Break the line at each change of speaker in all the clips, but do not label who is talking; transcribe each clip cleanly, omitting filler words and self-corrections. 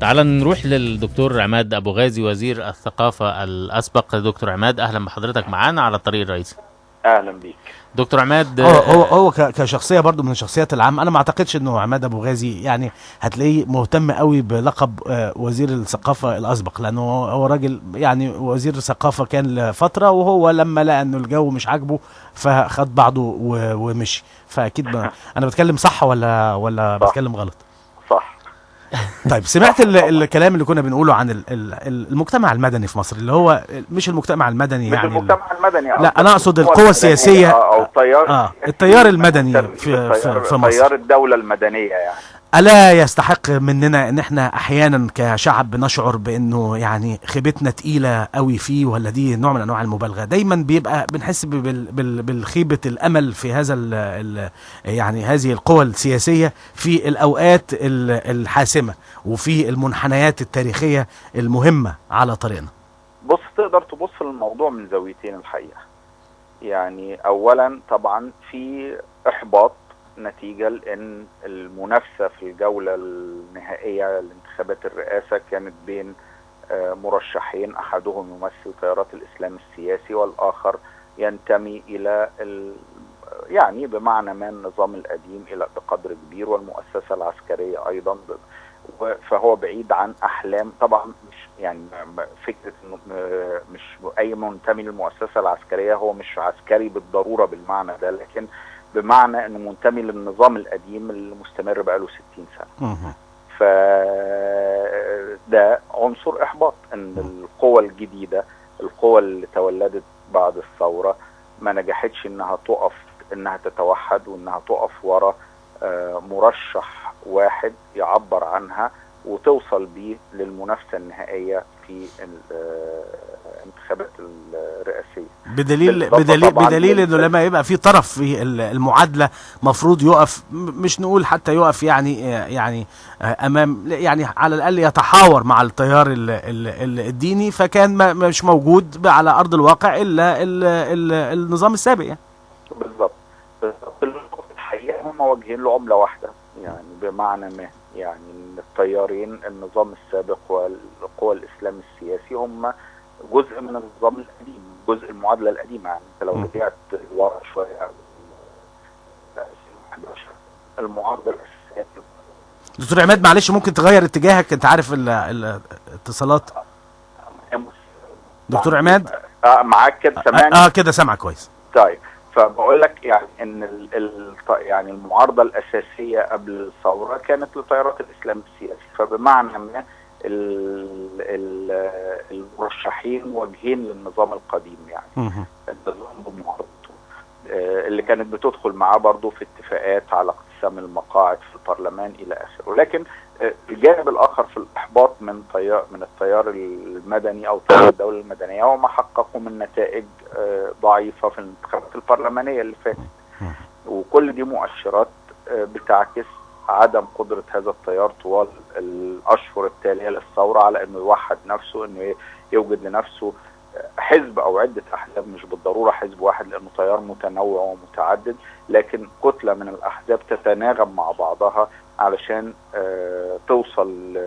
تعال نروح للدكتور عماد أبو غازي وزير الثقافة الأسبق. دكتور عماد، أهلا بحضرتك معانا على الطريق الرئيسي.
اهلا بيك
دكتور عماد.
هو كشخصية برضو من الشخصيات العامة، انا ما اعتقدش انه عماد ابو غازي يعني هتلاقيه مهتم قوي بلقب وزير الثقافة الاسبق، لانه هو راجل يعني وزير الثقافة كان لفترة، وهو لما لقى انه الجو مش عاجبه فخد بعضه ومشي. فاكيد انا بتكلم صح ولا
صح.
بتكلم غلط؟
صح.
طيب، سمعت الكلام اللي كنا بنقوله عن المجتمع المدني في مصر، اللي هو مش المجتمع المدني
مش
يعني
المجتمع المدني.
لا، انا اقصد القوى السياسية
او التيار
التيار المدني في مصر،
تيار الدولة المدنية يعني.
ألا يستحق مننا ان احنا احيانا كشعب بنشعر بانه يعني خيبتنا تقيلة قوي فيه، ولا دي نوع من انواع المبالغة؟ دايما بيبقى بنحس بالخيبة الامل في هذا ال يعني هذه القوى السياسية في الاوقات الحاسمة وفي المنحنيات التاريخية المهمة على طريقنا.
بص، تقدر تبص للموضوع من زاويتين الحقيقة. يعني اولا طبعا في احباط نتيجة لأن المنافسة في الجولة النهائية لانتخابات الرئاسة كانت بين مرشحين، أحدهم يمثل تيارات الإسلام السياسي والآخر ينتمي إلى يعني بمعنى ما النظام القديم إلى بقدر كبير، والمؤسسة العسكرية أيضا، فهو بعيد عن أحلام. طبعا مش يعني فكرة إنه مش أي منتمي للمؤسسة العسكرية هو مش عسكري بالضرورة بالمعنى ده، لكن بمعنى انه منتمي للنظام القديم المستمر بقاله 60 سنة. فده عنصر احباط، ان القوى الجديدة، القوى اللي تولدت بعد الثورة، ما نجحتش انها تقف، انها تتوحد وانها تقف ورا مرشح واحد يعبر عنها وتوصل بيه للمنافسة النهائية في الانتخابات الرئاسية.
بدليل بدليل بدليل انه لما يبقى في طرف في المعادلة مفروض يقف، مش نقول حتى يقف يعني امام، يعني على الاقل يتحاور مع التيار الديني، فكان مش موجود على ارض الواقع الا النظام السابق يعني.
بالظبط. الحقيقة هم واجهين له عمله واحدة يعني، بمعنى ما يعني ان التيارين النظام السابق والقوى الاسلام السياسي هم جزء من النظام القديم، جزء المعادلة القديمة. يعني انت لو رجعت ورا شوية 2011 المعارضة الاساسية.
دكتور عماد معلش ممكن تغير اتجاهك، انت عارف الاتصالات. دكتور عماد
معاك كده؟ سامعني؟
كده سامعك كويس.
طيب، فبقول لك يعني ان يعني المعارضة الاساسية قبل الثورة كانت لتيارات الاسلام السياسي، فبمعنى ما المرشحين واجهين للنظام القديم يعني النظام بمعارضته اللي كانت بتدخل معاه برضه في اتفاقات على اقتسام المقاعد في البرلمان الى اخره. لكن الجانب الاخر في الاحباط من التيار المدني او تيار الدولة المدنية وما حققوا من نتائج ضعيفة في الانتخابات البرلمانية اللي فاتت، وكل دي مؤشرات بتعكس عدم قدرة هذا التيار طوال الأشهر التالية للثورة على أنه يوحد نفسه، أنه يوجد لنفسه حزب أو عدة أحزاب، مش بالضرورة حزب واحد لأنه تيار متنوع ومتعدد، لكن كتلة من الأحزاب تتناغم مع بعضها علشان توصل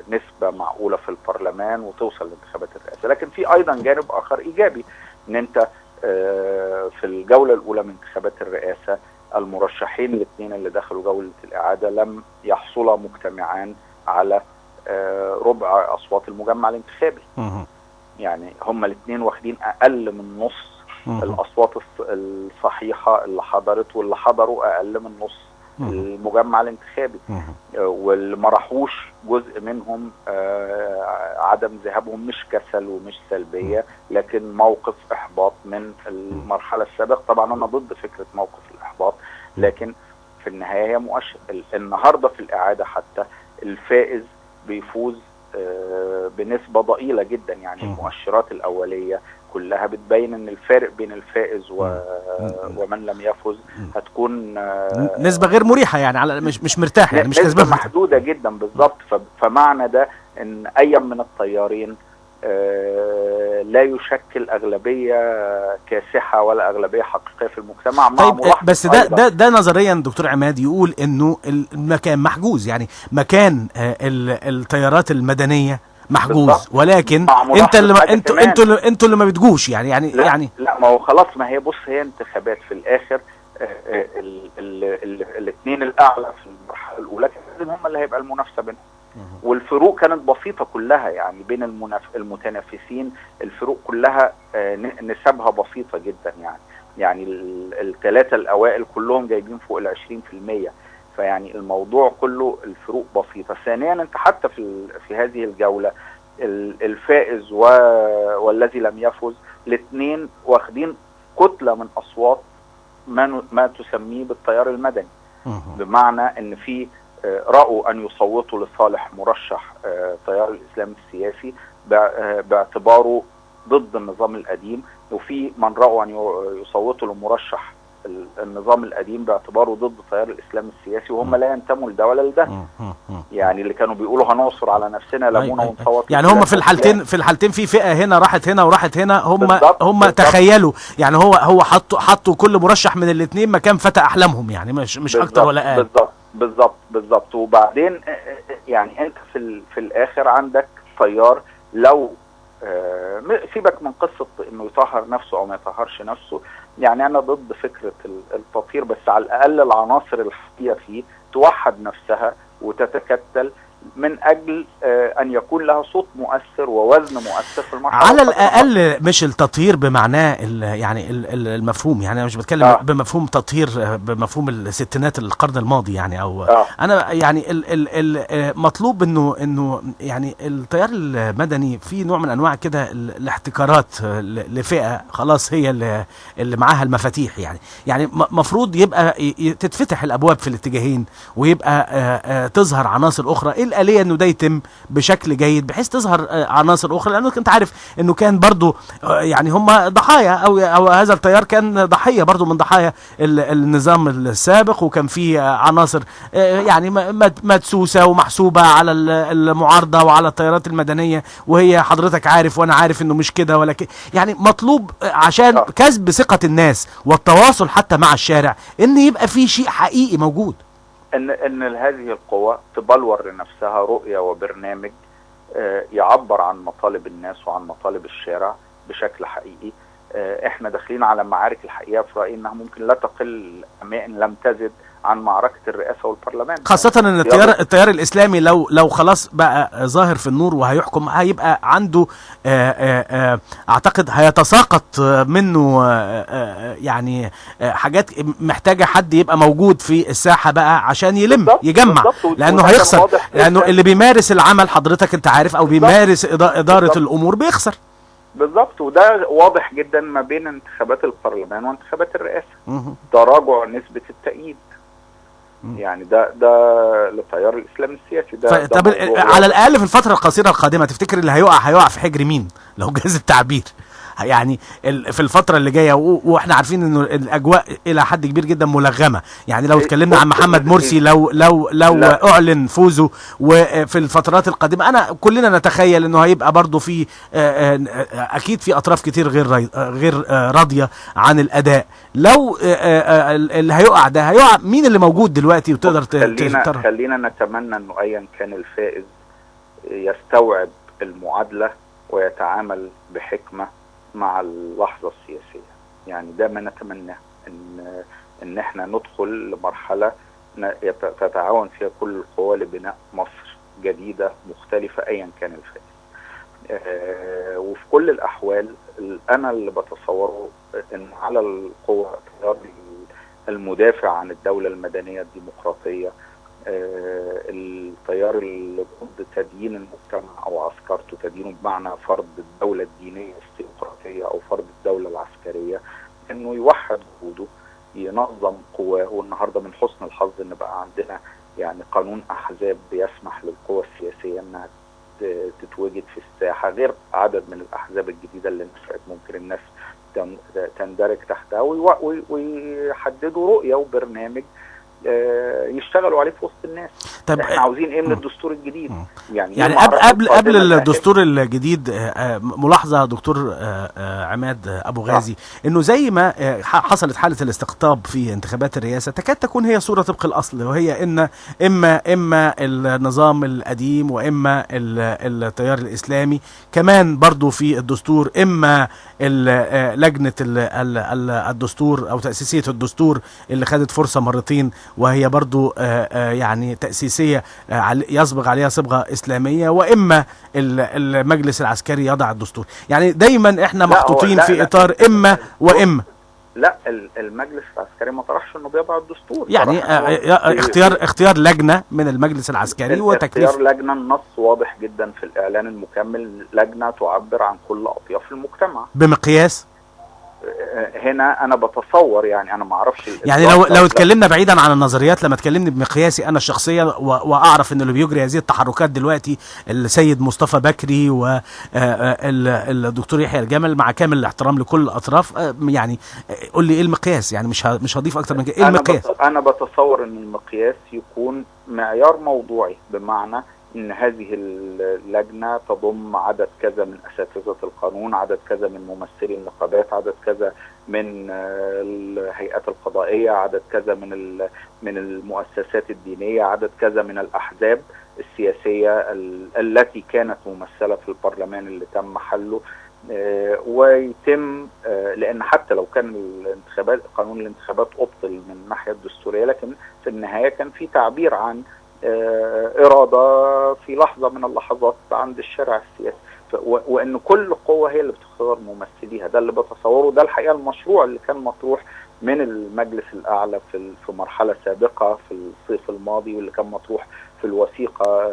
لنسبة معقولة في البرلمان وتوصل لانتخابات الرئاسة. لكن في أيضا جانب آخر إيجابي، أن أنت في الجولة الأولى من انتخابات الرئاسة المرشحين الاثنين اللي دخلوا جولة الإعادة لم يحصلا مجتمعان على ربع أصوات المجمع الانتخابي. يعني هما الاثنين واخدين أقل من نص الأصوات الصحيحة اللي حضرت، واللي حضروا أقل من نص المجمع الانتخابي، واللي ما راحوش جزء منهم عدم ذهابهم مش كسل ومش سلبية، لكن موقف إحباط من المرحلة السابقة. طبعا أنا ضد فكرة موقف الإحباط، لكن في النهاية هي مؤشر. النهاردة في الإعادة حتى الفائز بيفوز بنسبة ضئيلة جدا، يعني المؤشرات الأولية كلها بتبين ان الفارق بين الفائز ومن لم يفز هتكون
نسبة غير مريحة، يعني على مش مرتاح، يعني مش
نسبة محدودة جدا. بالظبط. فمعنى ده ان اي من التيارين لا يشكل أغلبية كاسحة ولا أغلبية حقيقية في المجتمع. مع
طيب بس ده نظريا دكتور عماد يقول إنه المكان محجوز، يعني مكان التيارات المدنية محجوز بالضبط. ولكن انت اللي انتوا اللي ما بتجوش يعني يعني
لا
يعني
لا، ما هو خلاص، ما هي بص، هي انتخابات في الاخر، الاثنين الاعلى في المرحلة الاولى لازم هم اللي هيبقى المنافسة بينهم، والفروق كانت بسيطة كلها يعني بين المتنافسين، الفروق كلها نسبها بسيطة جدا، يعني الثلاثة الاوائل كلهم جايبين فوق 20%، فيعني الموضوع كله الفروق بسيطة. ثانيا انت حتى في هذه الجولة الفائز والذي لم يفز الاثنين واخدين كتلة من أصوات ما تسميه بالتيار المدني، بمعنى ان في رأوا ان يصوتوا لصالح مرشح تيار الإسلام السياسي باعتباره ضد النظام القديم، وفي من رأوا ان يصوتوا لمرشح النظام القديم باعتباره ضد تيار الإسلام السياسي، وهم لا ينتموا لده ولا لده. يعني اللي كانوا بيقولوا هنعصر على نفسنا لمونة ونصوت،
يعني هم في الحالتين في فئة هنا راحت هنا وراحت هنا، هم تخيلوا يعني هو حطوا كل مرشح من الاثنين مكان فتى أحلامهم، يعني مش أكتر ولا أقل.
بالظبط بالظبط. وبعدين يعني أنت في الآخر عندك تيار، لو سيبك من قصة انه يطهر نفسه او ما يطهرش نفسه، يعني انا ضد فكرة التطهير، بس على الاقل العناصر الحقيقية فيه توحد نفسها وتتكتل من اجل ان يكون لها صوت مؤثر ووزن مؤثر في المرحلة.
على الاقل مش التطهير بمعناه يعني المفهوم، يعني انا مش بتكلم بمفهوم تطهير بمفهوم الستينات القرن الماضي يعني، او انا يعني مطلوب انه يعني التيار المدني في نوع من انواع كده الاحتكارات لفئة خلاص هي اللي معاها المفاتيح، يعني مفروض يبقى تتفتح الابواب في الاتجاهين، ويبقى تظهر عناصر اخرى. ايه الآلية انه ده يتم بشكل جيد بحيث تظهر عناصر اخرى؟ لانه انت عارف انه كان برضو يعني هم ضحايا، او هذا التيار كان ضحية برضو من ضحايا النظام السابق، وكان فيه عناصر يعني مدسوسة ومحسوبة على المعارضة وعلى التيارات المدنية، وهي حضرتك عارف وانا عارف انه مش كده ولا كده. يعني مطلوب عشان كسب ثقة الناس والتواصل حتى مع الشارع ان يبقى في شيء حقيقي موجود،
ان هذه القوى تبلور لنفسها رؤية وبرنامج يعبر عن مطالب الناس وعن مطالب الشارع بشكل حقيقي. احنا داخلين على معارك الحقيقة في رأيي انها ممكن لا تقل ان لم تزد عن معركة الرئاسة والبرلمان،
خاصة ان التيار الاسلامي لو خلاص بقى ظاهر في النور وهيحكم، هيبقى عنده اعتقد هيتساقط منه يعني حاجات محتاجة حد يبقى موجود في الساحة بقى عشان يلم يجمع، لانه هيخسر، لانه اللي بيمارس العمل حضرتك انت عارف، او بيمارس ادارة الامور بيخسر.
بالظبط، وده واضح جدا ما بين انتخابات البرلمان وانتخابات الرئاسة، تراجع نسبة التأييد، يعني ده للتيار الإسلامي السياسي. ده
طب على الأقل في الفترة القصيرة القادمة تفتكر اللي هيقع في حجر مين لو جاز التعبير؟ يعني في الفترة اللي جاية، واحنا عارفين انه الاجواء الى حد كبير جدا ملغمة، يعني لو اتكلمنا عن محمد مرسي لو لو لو لا. اعلن فوزه، وفي الفترات القادمة انا كلنا نتخيل انه هيبقى برضو في اكيد في اطراف كتير غير راضية عن الاداء. لو اللي هيقع ده هيقع مين اللي موجود دلوقتي وتقدر
خلينا نتمنى انه ايا كان الفائز يستوعب المعادلة ويتعامل بحكمة مع اللحظة السياسية. يعني ده ما نتمناه، ان احنا ندخل لمرحلة تتعاون فيها كل القوى لبناء مصر جديدة مختلفة ايا كان الفائز. وفي كل الاحوال انا اللي بتصوره ان على القوى المدافع عن الدولة المدنية الديمقراطية، التيار اللي ضد تدين المجتمع او عسكرته، تدينه بمعنى فرض الدولة الدينية الثيوقراطية او فرض الدولة العسكرية، انه يوحد جهوده، ينظم قواه. والنهارده من حسن الحظ ان بقى عندنا يعني قانون احزاب بيسمح للقوى السياسية انها تتواجد في الساحة، غير عدد من الاحزاب الجديدة اللي نشأت ممكن الناس تندرج تحتها، ويحددوا رؤية وبرنامج يشتغلوا عليه في وسط الناس. طب احنا عاوزين ايه من الدستور الجديد؟ الجديد.
يعني قبل الدستور الجديد، ملاحظة دكتور عماد أبو غازي، إنه زي ما حصلت حالة الاستقطاب في انتخابات الرئاسة تكاد تكون هي صورة طبق الأصل، وهي إن إما النظام القديم وإما التيار الإسلامي، كمان برضو في الدستور إما لجنة الدستور أو تأسيسية الدستور اللي خدت فرصة مرتين وهي برضو يعني تأسيسية يصبغ عليها صبغة إسلامية، وإما المجلس العسكري يضع الدستور. يعني دايما إحنا محطوطين في إطار إما وإما.
لا، المجلس العسكري ما طرحش انه بيضع الدستور،
يعني اختيار لجنة من المجلس العسكري وتكليف
اختيار لجنة. النص واضح جدا في الإعلان المكمل، لجنة تعبر عن كل أطياف المجتمع
بمقياس.
هنا انا بتصور، يعني انا ما اعرفش،
يعني لو اتكلمنا بعيدا عن النظريات، لما تكلمني بمقياسي انا الشخصية واعرف ان اللي بيجري هذه التحركات دلوقتي السيد مصطفى بكري والدكتور يحيى الجمل، مع كامل الاحترام لكل الاطراف، يعني قول لي ايه المقياس؟ يعني مش هضيف اكتر من كده. ايه المقياس؟
انا بتصور ان المقياس يكون معيار موضوعي، بمعنى إن هذه اللجنة تضم عدد كذا من أساتذة القانون، عدد كذا من ممثلي النقابات، عدد كذا من الهيئات القضائية، عدد كذا من المؤسسات الدينية، عدد كذا من الأحزاب السياسية التي كانت ممثلة في البرلمان اللي تم حله. ويتم، لأن حتى لو كان الانتخابات، قانون الانتخابات أبطل من الناحية الدستورية، لكن في النهاية كان في تعبير عن إرادة في لحظة من اللحظات عند الشارع السياسي، وإن كل قوة هي اللي بتختار ممثليها. ده اللي بتصوره، ده الحقيقة المشروع اللي كان مطروح من المجلس الأعلى في مرحلة سابقة في الصيف الماضي، واللي كان مطروح في الوثيقة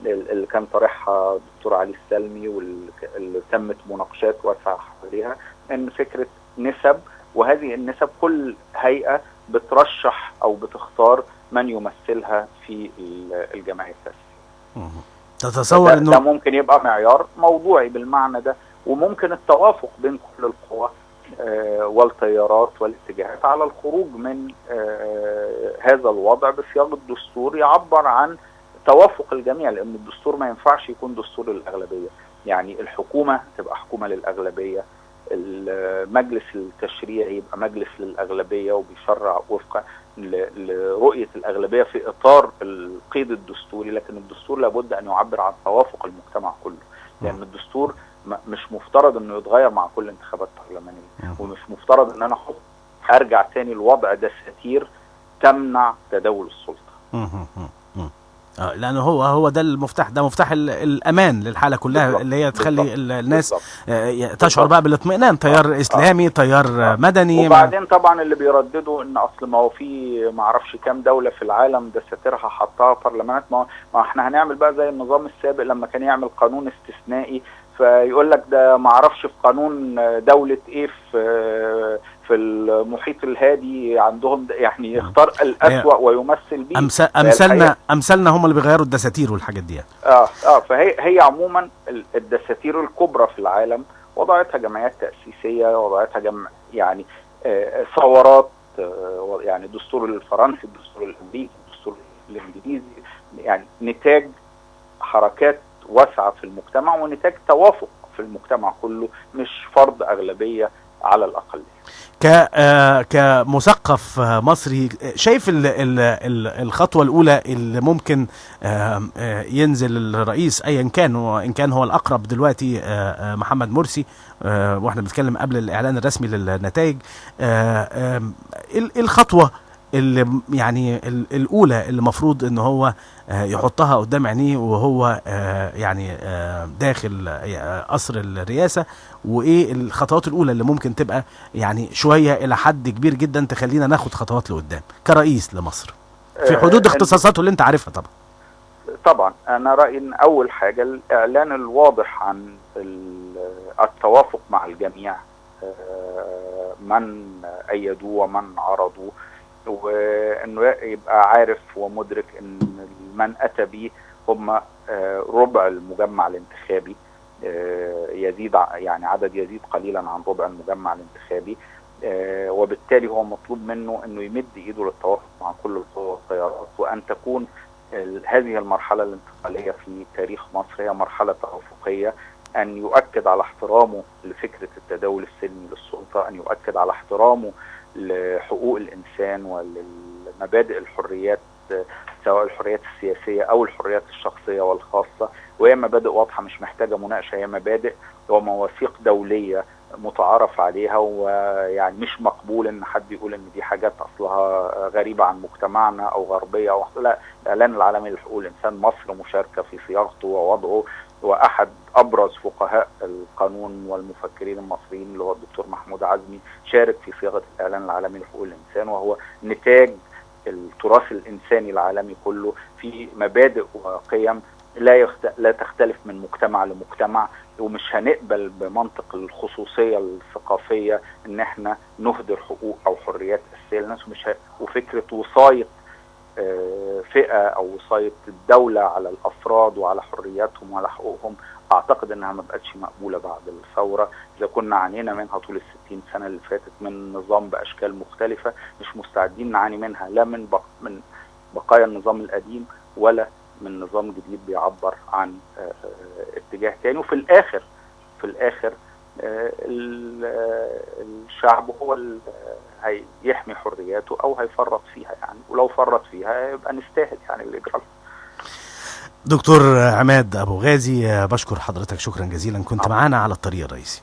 اللي كان طرحها الدكتور علي السلمي، واللي تمت مناقشات واسعة حواليها، إن فكرة نسب، وهذه النسب كل هيئة بترشح أو بتختار من يمثلها في الجمعية السياسية.
تتصور انه
ده ممكن يبقى معيار موضوعي بالمعنى ده، وممكن التوافق بين كل القوى والتيارات والاتجاهات على الخروج من هذا الوضع بصياغة دستور يعبر عن توافق الجميع، لأن الدستور ما ينفعش يكون دستور للأغلبية. يعني الحكومة تبقى حكومة للأغلبية، المجلس التشريعي يبقى مجلس للأغلبية وبيشرع وفقا لرؤية الأغلبية في إطار القيد الدستوري، لكن الدستور لابد أن يعبر عن توافق المجتمع كله، لأن الدستور مش مفترض أنه يتغير مع كل انتخابات برلمانية، ومش مفترض أن أنا أرجع تاني لوضع دساتير تمنع تداول السلطة.
لأنه هو ده المفتاح، ده مفتاح الأمان للحالة كلها، بالضبط. اللي هي تخلي بالضبط. الناس تشعر بقى بالاطمئنان، تيار إسلامي، تيار مدني.
وبعدين طبعا اللي بيرددوا إن أصل ما هو في ما اعرفش كام دولة في العالم دساتيرها حطها برلمانات، ما احنا هنعمل بقى زي النظام السابق لما كان يعمل قانون استثنائي فيقول لك ده ما اعرفش في قانون دولة ايه في المحيط الهادي عندهم، يعني يختار الأسوأ ويمثل به.
امثالنا هم اللي بيغيروا الدساتير والحاجات دي.
فهي عموما الدساتير الكبرى في العالم وضعتها جمعيات تأسيسية، وضعتها يعني ثورات، يعني الدستور الفرنسي، الدستور الأمريكي، الدستور الإنجليزي، يعني نتاج حركات واسعة في المجتمع ونتاج توافق في المجتمع كله، مش فرض أغلبية على الأقل.
كمثقف مصري، شايف الخطوة الأولى اللي ممكن ينزل الرئيس أيا كان، وإن كان هو الأقرب دلوقتي محمد مرسي، وإحنا بنتكلم قبل الإعلان الرسمي للنتائج، الخطوة اللي يعني الأولى اللي المفروض إن هو يحطها قدام عينيه وهو يعني داخل قصر الرئاسة، وإيه الخطوات الأولى اللي ممكن تبقى يعني شوية إلى حد كبير جدا تخلينا ناخد خطوات لقدام كرئيس لمصر في حدود اختصاصاته اللي أنت عارفها؟ طبعا
طبعا أنا رأيي إن أول حاجة الإعلان الواضح عن التوافق مع الجميع، من أيدوه ومن عرضوه، وانه يبقى عارف ومدرك ان من اتى به هم ربع المجمع الانتخابي، يزيد يعني عدد يزيد قليلا عن ربع المجمع الانتخابي، وبالتالي هو مطلوب منه انه يمد ايده للتوافق مع كل القوى والتيارات، وان تكون هذه المرحلة الانتقالية في تاريخ مصر هي مرحلة توافقية، أن يؤكد على احترامه لفكرة التداول السلمي للسلطة، أن يؤكد على احترامه لحقوق الإنسان وللمبادئ الحريات، سواء الحريات السياسية أو الحريات الشخصية والخاصة، وهي مبادئ واضحة مش محتاجة مناقشة، هي مبادئ ومواثيق دولية متعارف عليها، ويعني مش مقبول ان حد يقول ان دي حاجات اصلها غريبة عن مجتمعنا او غربية او لا. الاعلان العالمي لحقوق الانسان مصر مشاركة في صياغته ووضعه، واحد ابرز فقهاء القانون والمفكرين المصريين اللي هو الدكتور محمود عزمي شارك في صياغة الاعلان العالمي لحقوق الانسان، وهو نتاج التراث الانساني العالمي كله في مبادئ وقيم لا تختلف من مجتمع لمجتمع، ومش هنقبل بمنطق الخصوصية الثقافية ان احنا نهدر حقوق او حريات اساسية للناس، وفكرة وصاية فئة او وصاية الدولة على الافراد وعلى حرياتهم وعلى حقوقهم، اعتقد انها ما بقتش مقبولة بعد الثورة. اذا كنا عانينا منها طول 60 سنة اللي فاتت من نظام باشكال مختلفة، مش مستعدين نعاني منها لا من بقايا النظام القديم ولا من نظام جديد بيعبر عن اتجاه تاني. وفي الاخر الشعب هو اللي هيحمي حرياته او هيفرط فيها يعني، ولو فرط فيها يبقى نستاهل يعني اللي يجرى.
دكتور عماد ابو غازي، بشكر حضرتك شكرا جزيلا، كنت معانا على الطريق الرئيسي.